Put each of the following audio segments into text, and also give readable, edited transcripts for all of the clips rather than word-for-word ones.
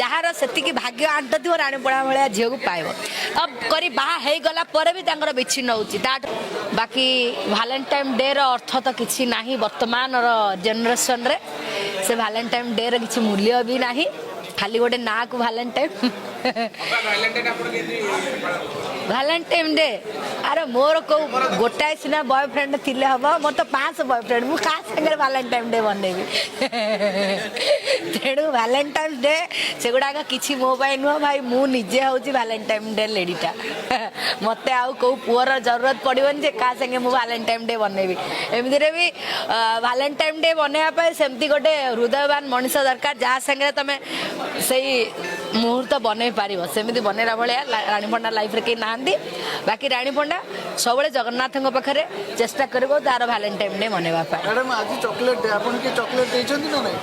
ଯାହାର ସେତିକି ଭାଗ୍ୟ ଆଣ୍ଟ ଥିବ, ରାଣୀପଡ଼ା ଭଳିଆ ଝିଅକୁ ପାଇବ। ଲଭ୍ କରି ବାହା ହେଇଗଲା ପରେ ବି ତାଙ୍କର ବିଚ୍ଛିନ୍ନ ହେଉଛି। ତାଠୁ ବାକି ଭାଲେଣ୍ଟାଇନ୍ ଡେର ଅର୍ଥ ତ କିଛି ନାହିଁ। ବର୍ତ୍ତମାନର ଜେନେରେସନରେ ସେ ଭାଲେଣ୍ଟାଇନ୍ ଡେର କିଛି ମୂଲ୍ୟ ବି ନାହିଁ, ଖାଲି ଗୋଟେ ନାଁକୁ ଭାଲେଣ୍ଟାଇନ୍। ଭାଲେଣ୍ଟାଇନ୍ ଆପଣ କେମିତି ପାଳନ କରନ୍ତି? ଭାଲେଣ୍ଟାଇନ୍ ଡେ, ଆରେ ମୋର କୋଉ ଗୋଟାଏ ସିନା ବୟଫ୍ରେଣ୍ଡ ଥିଲେ ହବ। ମୋର ତ 500 ବୟଫ୍ରେଣ୍ଡ, ମୁଁ କାହା ସାଙ୍ଗରେ ଭାଲେଣ୍ଟାଇନ୍ ଡେ ବନେଇବି? ତେଣୁ ଭାଲେଣ୍ଟାଇନ୍ସ ଡେ ସେଗୁଡ଼ାକ କିଛି ମୋ ପାଇଁ ନୁହଁ ଭାଇ। ମୁଁ ନିଜେ ହେଉଛି ଭାଲେଣ୍ଟାଇନ୍ ଡେ ଲେଡ଼ିଟା। ମୋତେ ଆଉ କୋଉ ପୁଅର ଜରୁରତ ପଡ଼ିବନି ଯେ କାହା ସାଙ୍ଗେ ମୁଁ ଭାଲେଣ୍ଟାଇନ୍ ଡେ ବନେଇବି। ଏମିତିରେ ବି ଭାଲେଣ୍ଟାଇନ୍ ଡେ ବନେଇବା ପାଇଁ ସେମିତି ଗୋଟେ ହୃଦୟବାନ ମଣିଷ ଦରକାର, ଯାହା ସାଙ୍ଗରେ ତମେ ସେଇ ମୁହୂର୍ତ୍ତ ବନେଇ ପାରିବ। ସେମିତି ବନେଇଲା ଭଳିଆ ରାଣୀ ପଣ୍ଡା ଲାଇଫରେ କେହି ନାହାନ୍ତି। ବାକି ରାଣୀ ପଣ୍ଡା ସବୁବେଳେ ଜଗନ୍ନାଥଙ୍କ ପାଖରେ ଚେଷ୍ଟା କରିବ ତାର ଭାଲେଣ୍ଟାଇନ୍ ଡେ ମନେଇବା ପାଇଁ। ମ୍ୟାଡ଼ାମ, ଆଜି ଚକୋଲେଟ୍ ଡେ, ଆପଣ କିଏ ଚକୋଲେଟ୍ ଦେଇଛନ୍ତି ନା ନାଇଁ?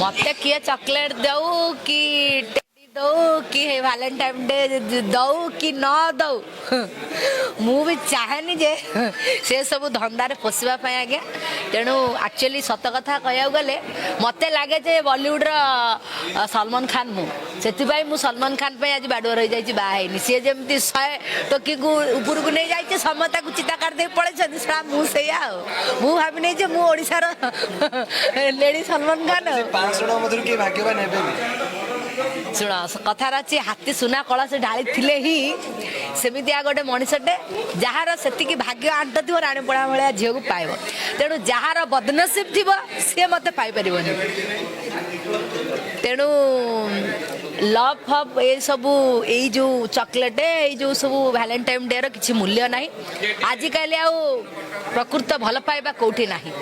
ମତେ କିଏ ଚକୋଲେଟ୍ ଦଉ କି ଟେଡି ଦଉ କି ଭାଲେଣ୍ଟାଇନ୍ ଡେ ଦଉ କି ନ ଦଉ, ମୁଁ ବି ଚାହେଁନି ଯେ ସେ ସବୁ ଧନ୍ଦାରେ ପଶିବା ପାଇଁ ଆଜ୍ଞା। ତେଣୁ ଆକ୍ଚୁଆଲି ସତ କଥା କହିବାକୁ ଗଲେ ମୋତେ ଲାଗେ ଯେ ବଲିଉଡ଼ର ସଲମାନ ଖାନ ମୁଁ। ସେଥିପାଇଁ ମୁଁ ସଲମାନ ଖାନ ପାଇଁ ଆଜି ବାଡୁଆ ରହିଯାଇଛି, ବାହା ହେଇନି। ସିଏ ଯେମିତି 100 ଟୋକିକୁ ଉପରକୁ ନେଇ ଯାଇଛି, ସମସ୍ତେ ତାକୁ ଚିତା କାଟି ଦେଇ ପଳେଇଛନ୍ତି, ସେଟା ମୁଁ ସେଇଆ। ଆଉ ମୁଁ ଭାବିନି ଯେ ମୁଁ ଓଡ଼ିଶାର ଲେଡି ସଲମାନ ଖାନ ଆଉ। 500 ଟଙ୍କା ମଧ୍ୟରୁ କିଏ ଭାଗ୍ୟବାନ ହେବେ ବି? ଶୁଣ, କଥାରେ ଅଛି, ହାତୀ ସୁନା କଳସ ଢାଳିଥିଲେ ହିଁ ସେମିତିଆ ଗୋଟେ ମଣିଷଟେ, ଯାହାର ସେତିକି ଭାଗ୍ୟ ଆଣ୍ଟ ଥିବ, ରାଣୀପଡ଼ା ଭଳିଆ ଝିଅକୁ ପାଇବ। ତେଣୁ ଯାହାର ବଦନସିବ ଥିବ, ସିଏ ମୋତେ ପାଇପାରିବନି। ତେଣୁ ଲଭ୍ ଫବ୍ ଏସବୁ, ଏଇ ଯେଉଁ ଚକୋଲେଟ୍, ଏଇ ଯେଉଁ ସବୁ ଭାଲେଣ୍ଟାଇନ୍ ଡେର କିଛି ମୂଲ୍ୟ ନାହିଁ। ଆଜିକାଲି ଆଉ ପ୍ରକୃତ ଭଲ ପାଇବା କୋଉଠି ନାହିଁ।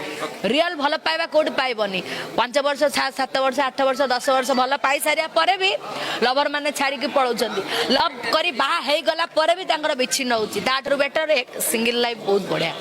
ରିଅଲ ଭଲ ପାଇବା କୋଉଠି ପାଇବନି। 5 ବର୍ଷ, 7 ବର୍ଷ, 8 ବର୍ଷ, 10 ବର୍ଷ ଭଲ ପାଇସାରିବା ପରେ ବି ଲଭର ମାନେ ଛାଡ଼ିକି ପଳାଉଛନ୍ତି। ଲଭ୍ କରି ବାହା ହେଇଗଲା ପରେ ବି ତାଙ୍କର ବିଚ୍ଛିନ୍ନ ହେଉଛି। ତାଠାରୁ ବେଟର ସିଙ୍ଗଲ ଲାଇଫ୍ ବହୁତ ବଢ଼ିଆ।